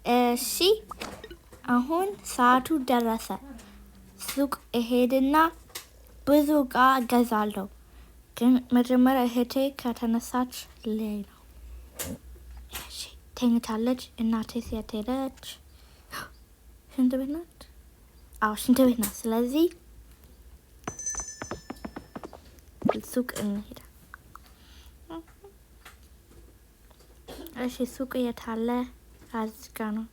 እሺ አሁን ሰዓቱ ደረሰ። ሱቅ እሄድና ብዙ እቃ እገዛለሁ። ግን መጀመሪያ እህቴ ከተነሳች ላይ ነው። እሺ ተኝታለች። እናቴ የት ሄደች? ሽንት ቤት ናት። አዎ ሽንት ቤት ናት። ስለዚህ ሱቅ እንሄዳለን። እሺ ሱቅ የት አለ? እዚህ ጋ ነው።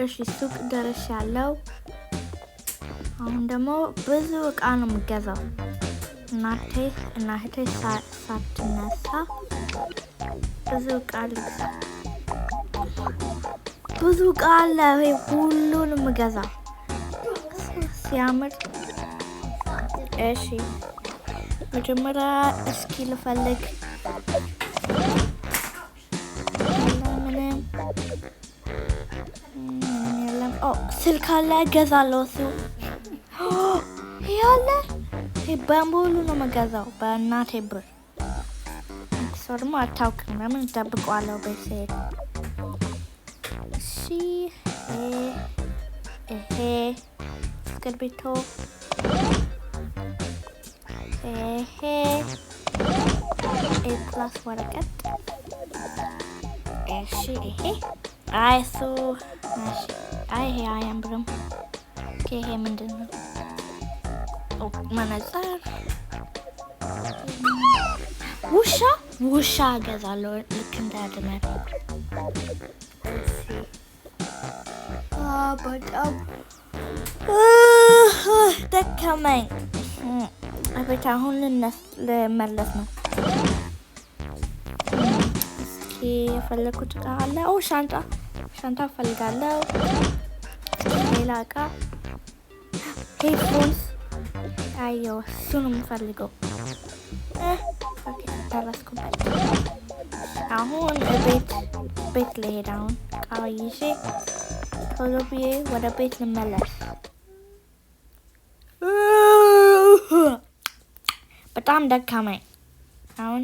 እሺ ሱቅ ደርሻለሁ። አሁን ደግሞ ብዙ እቃ ነው የምገዛው። እናቴ እና እህቴ ሳትነሳ ብዙ እቃ ልግዛ። ብዙ እቃ አለ። ሁሉንም እገዛ ሲያምር። እሺ መጀመሪያ እስኪ ልፈልግ። ምንም የለም። ስልክ አለ፣ እገዛለሁ። እሱ ይሄ አለ። ይሄ በሙሉ ነው የምገዛው በእናቴ ብር። እሷ ደግሞ አታውቅም። ለምን እደብቀዋለሁ ቤት ስሄድ። እሺ ይሄ እስክርቢቶ፣ ይሄ A plus ወረቀት። እሺ ይሄ አይ እሱ እሺ አይ ይሄ አያምርም። ይሄ ምንድን ነው? መነጽር። ውሻ ውሻ እገዛለሁ ልክ እንደ ድመት። በጣም ደከመኝ። አቤት አሁን ልመለስ ነው። እስኪ የፈለኩት እቃ አለ። ሻንጣ ሻንጣ እፈልጋለሁ። ሌላ እቃ headphones። አየው እሱ ነው የምፈልገው። ደረስኩበት። አሁን ቤት ቤት ልሄድ። አሁን እቃ ይዤ ቶሎ ብዬ ወደ ቤት ልመለስ። በጣም ደከመኝ። አሁን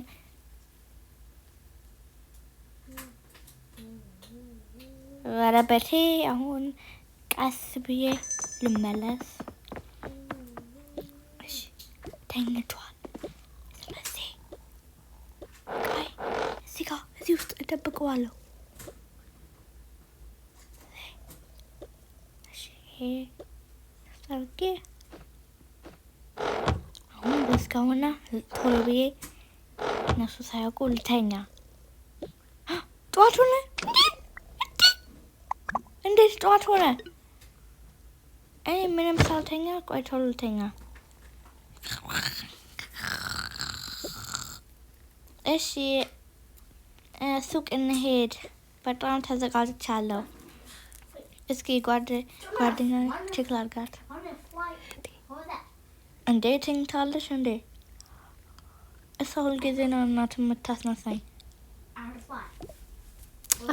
ወደ ቤቴ አሁን ቀስ ብዬ ልመለስ። እሺ ተኝቷል። ስለዚህ ቆይ እዚህ ጋር እዚህ ውስጥ እደብቀዋለሁ። እሺ ሰርጌ አሁን ልዝጋውና ቶሎ ብዬ እነሱ ሳያውቁ ልተኛ። ጠዋት ሆነ። እንዴት ጠዋት ሆነ? እኔ ምንም ሳልተኛ። ቆይ ቶሎ ልተኛ። እሺ ሱቅ እንሄድ። በጣም ተዘጋጅቻለሁ። እስኪ ጓደኛ check ላድርጋት። እንዴ ተኝታለች እንዴ? እሷ ሁልጊዜ ነው እናት የምታስነሳኝ።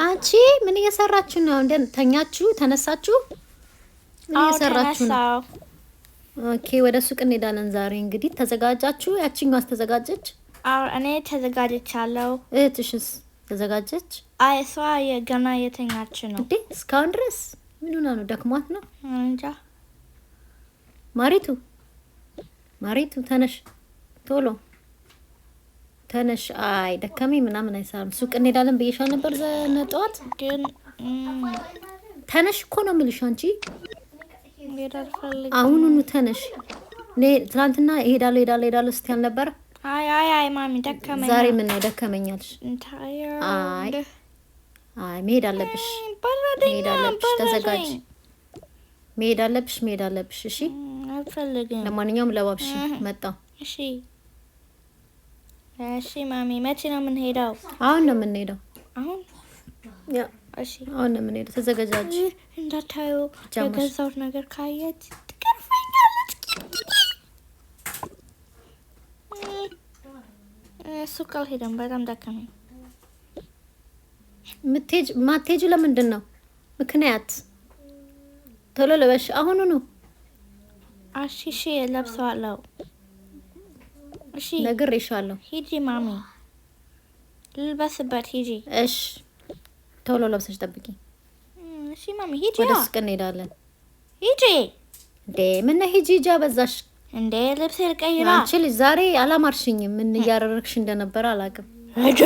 አንቺ ምን እየሰራችሁ ነው? እንደ ተኛችሁ ተነሳችሁ? ምን እየሰራችሁ ነው? Okay፣ ወደ ሱቅ እንሄዳለን ዛሬ። እንግዲህ ተዘጋጃችሁ? ያቺኛዋስ ተዘጋጀች? አዎ እኔ ተዘጋጅቻለሁ። እህትሽስ ተዘጋጀች? አይ እሷ ገና የተኛች ነው። እንዴ እስካሁን ድረስ ምን ሆና ነው? ደክሟት ነው? እንጃ። ማሪቱ ማሪቱ ተነሽ፣ ቶሎ ተነሽ። አይ ደከመኝ ምናምን አይሰራም። ሱቅ እንሄዳለን ብዬሻል ነበር ጠዋት። ግን ተነሽ እኮ ነው የምልሽ አንቺ። አሁኑኑ ተነሽ። ትናንትና እሄዳለሁ እሄዳለሁ እሄዳለሁ ስትይ አልነበረ? አይ አይ አይ ማሚ ደከመኝ። ዛሬ ምን ነው ደከመኛልሽ? አይ አይ መሄድ አለብሽ፣ መሄድ አለብሽ። ተዘጋጅ። መሄድ አለብሽ፣ መሄድ አለብሽ። እሺ አልፈልግም። ለማንኛውም ለባብሽ መጣሁ። እሺ እሺ ማሚ መቼ ነው የምንሄደው? አሁን ነው የምንሄደው። አሁን? Yeah እሺ አሁን ነው የምንሄደው። ተዘገጃጅ። እንዳታዩ የገዛሁት ነገር ካየች ትገርፈኛለች። ሱቅ አልሄደም፣ በጣም ደከመኝ። ማትሄጂው ለምንድን ነው? ምክንያት ቶሎ ልበሽ አሁኑኑ። እሺ እሺ፣ እለብሰዋለሁ። እሺ። ነግሬሻለሁ። ሂጂ ማሚ፣ ልልበስበት። ሂጂ። እሺ፣ ቶሎ ለብሰሽ ጠብቂ። እሺ ማሚ፣ ሂጂ። ወደ ሱቅ እንሄዳለን። ሂጂ። እንዴ፣ ምነው ሂጂ ሂጂ አበዛሽ? እንዴ፣ ልብስ ልቀይራ። አንቺ ልጅ ዛሬ አላማርሽኝም። ምን እያደረግሽ እንደነበረ አላውቅም። ሂጂ።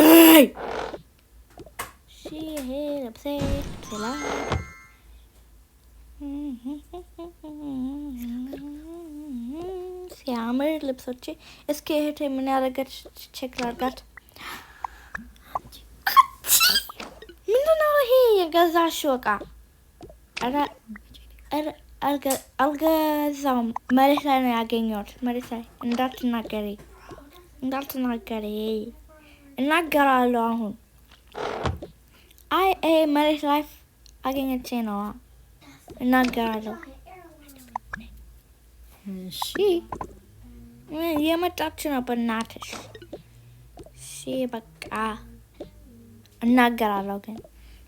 እሺ፣ ይሄ ልብሴ ላይ ሲያምር ልብሶቼ። እስኪ እህቴ ምን ያደረገች check ላድርጋት። ምንድነው ይሄ የገዛሽው እቃ? ኧረ ኧረ፣ አልገዛውም። መሬት ላይ ነው ያገኘሁት። መሬት ላይ። እንዳትናገሪ፣ እንዳትናገሪ። እናገራለሁ አሁን። አይ፣ ይሄ መሬት ላይ አገኘቼ ነዋ። እናገራለሁ። እሺ። የመጣች ነው በእናትሽ። እሺ በቃ እናገራለሁ፣ ግን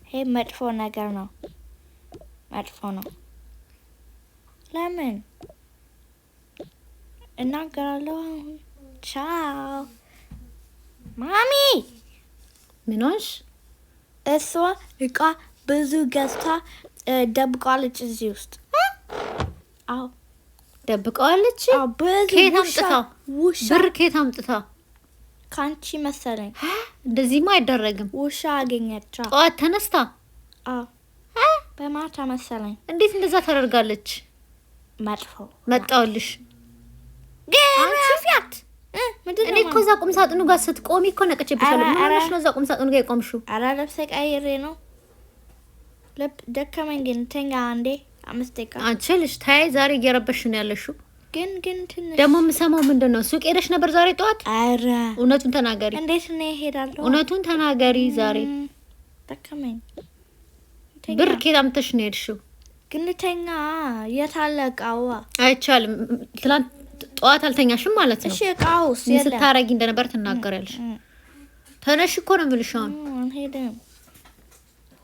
ይሄ መጥፎ ነገር ነው። መጥፎ ነው። ለምን እናገራለሁ አሁን? ቻው ማሚ። ምን ሆንሽ? እሷ እቃ ብዙ ገዝታ ደብቃለች እዚህ ውስጥ። አዎ። ደብቀዋለች? አዎ፣ ብዙ። ከየት ውሻ አምጥታ? ውሻ። ብር ከየት አምጥታ? ከአንቺ መሰለኝ። እንደዚህማ አይደረግም። ውሻ አገኘቻ። ጠዋት ተነስታ? አዎ፣ በማታ መሰለኝ። እንዴት እንደዛ ታደርጋለች? መጥፎ። መጣውልሽ። ገረፊያት ምንድን እኔ ነው? እኮ እዛ ቁም ሳጥኑ ጋር ስትቆሚ እኮ ነቅቼብሻለሁ። ኧረ፣ ምን ሆነሽ ነው እዛ ቁም ሳጥኑ ጋር የቆምሽው? ኧረ ልብስ ቀይሬ ነው። ልብ ደከመኝ፣ ግን ተኛ አንዴ 5 ደቂቃ። አንቺ ልጅ ታይ፣ ዛሬ እየረበሽ ነው ያለሽው። ግን ትንሽ። ደግሞ የምሰማው ምንድን ነው? ሱቅ ሄደሽ ነበር ዛሬ ጠዋት? ኧረ። እውነቱን ተናገሪ። እንዴት ነው እሄዳለሁ? እውነቱን ተናገሪ። ዛሬ ደከመኝ። ተኛ። ብር ከየት አምጥተሽ ነው የሄድሽው? ግን ልተኛ። የት አለ እቃዋ? አይቻልም። ትላንት ጠዋት አልተኛሽም ማለት ነው። እሺ፣ እቃውስ? ምን የለም። ስታረጊ እንደነበር ትናገሪያለሽ። ተነሽ እኮ ነው የምልሽ አሁን። አልሄድም።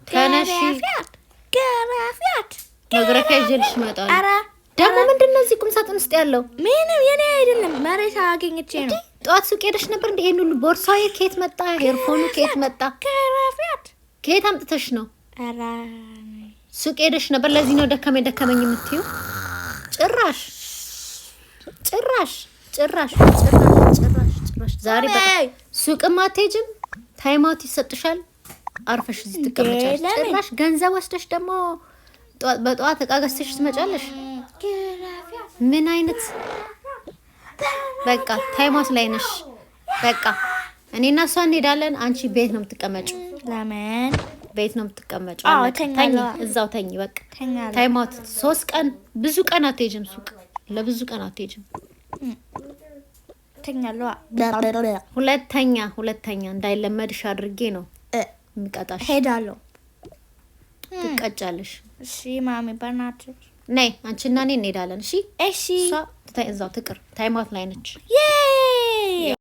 ተነሺ። ገረፊያት ገረፊያት። መግረፊያ ይዤልሽ እመጣለሁ። ኧረ። ደግሞ ምንድን ነው እዚህ ቁም ሳጥን ውስጥ ያለው? ምንም የኔ አይደለም። መሬት አገኝቼ ነው። ጠዋት ሱቅ ሄደሽ ነበር እንደ? ይሄን ሁሉ ቦርሳ ከየት መጣ? earphone ኑ ከየት መጣ? ገረፊያት። ከየት አምጥተሽ ነው? ኧረ። ሱቅ ሄደሽ ነበር። ለዚህ ነው ደከመኝ ደከመኝ የምትይው? ጭራሽ ጭራሽ ጭራሽ ጭራሽ ጭራሽ ጭራሽ ዛሬ በቃ ሱቅም አትሄጂም። Time out ይሰጥሻል። አርፈሽ እዚህ ትቀመጫለሽ። ለምን? ጭራሽ ገንዘብ ወስደሽ ደግሞ በጠዋት እቃ ገዝተሽ ትመጫለሽ። ገረፊያት። ምን አይነት፣ በቃ time out ላይ ነሽ። በቃ እኔና እሷ እንሄዳለን። አንቺ ቤት ነው የምትቀመጪው። ለምን? ቤት ነው የምትቀመጪው። አዎ፣ አለቀ። ተኝ፣ እተኛለሁ። እዛው ተኝ። በቃ ተኛለሁ። Time out 3 ቀን፣ ብዙ ቀን አትሄጂም ሱቅ። ለብዙ ቀን አትሄጂም። ተኛለሁ። ሁለተኛ ሁለተኛ እንዳይለመድሽ አድርጌ ነው የምቀጣሽ። ሄዳለሁ። ትቀጫለሽ። እሺ ማሚ፣ በእናትሽ። ነይ፣ አንቺና እኔ እንሄዳለን። እሺ። እሺ። እሷ እዛው ትቅር። Time out ላይ ነች። Yay!